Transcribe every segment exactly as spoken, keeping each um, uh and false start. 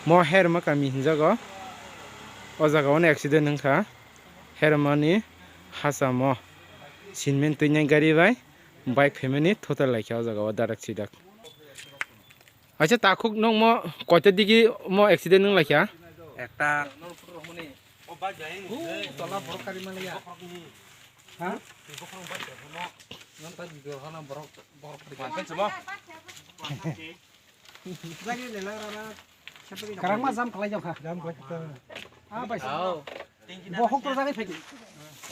Mo Herma kami hinjago. O jaga o accident wngkha. Hermani hachamo sinmen twinai gari bai bike phaimani thotel laikha o jaga o darak sidak. Acha takhuk nwng mo koita digi mo accident nwng laikha? Ekta. Tola borok kari maliya. Ha? Nonta video hana borok, borok kari. Karang ma jam khlai jokha. Jam khlai jokha. Ah, bai. Ao. Bo hok to jagai phai.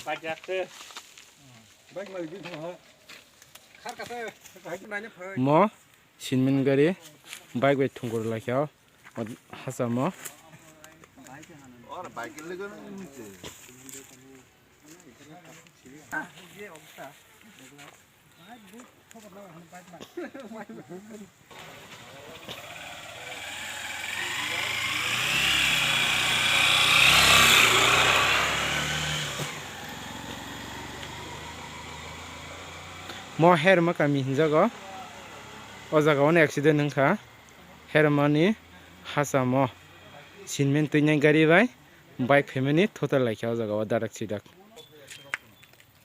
Bai jakte. Bai mali bin thong ha. Khar kasa. Mo sinmin gari bike bai thungkur laikha o hachamo. Or bike le gana. Mo Herma kami hinjago. O jaga o accident wngkha. Hermani hachamo sinmen twinai gari bai bike phaimani thotel laikha o jaga o darak sidak.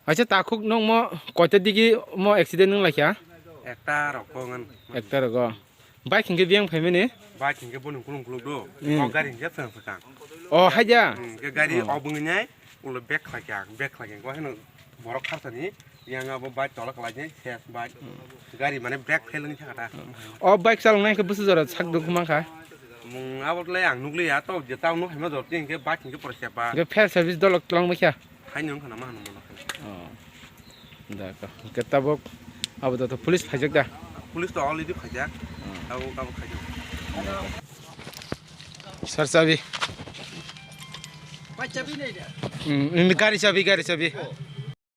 Acha takhuk nwng mo koita digi mo accident nwng laikha? Ekta rok ko ngan. Ekta rogo. Bike hinkhe biyang phaimani? Bike hinkhe boni kulung kulung do. Hmm. O gari hinkhe phang phang. O haja. Hmm, ke gari obung nai ulo bek khlai kya, bek khlai kya. Ko heno borok kharsani yang abo bike tola khlai je ses bike. Gari mane brake fail wngkha kata. O bike chaloknai hinkhe bwswk jora sak duk mankha? Mung abo le ang nukliya to je tao nuk haima jor tin hinkhe bike hinkhe pore sepa. Hinkhe fair service dolok twlang bwkha. Haino wngkha na ma hwnwi mano. Oh. Da ka. Ke tabok abo da to police phaijak da? Police to already phaijak. Oh. Abo, abo khaijak. Sir chabi. Bai chabi nei da? Hmm, ini gari chabi, gari chabi.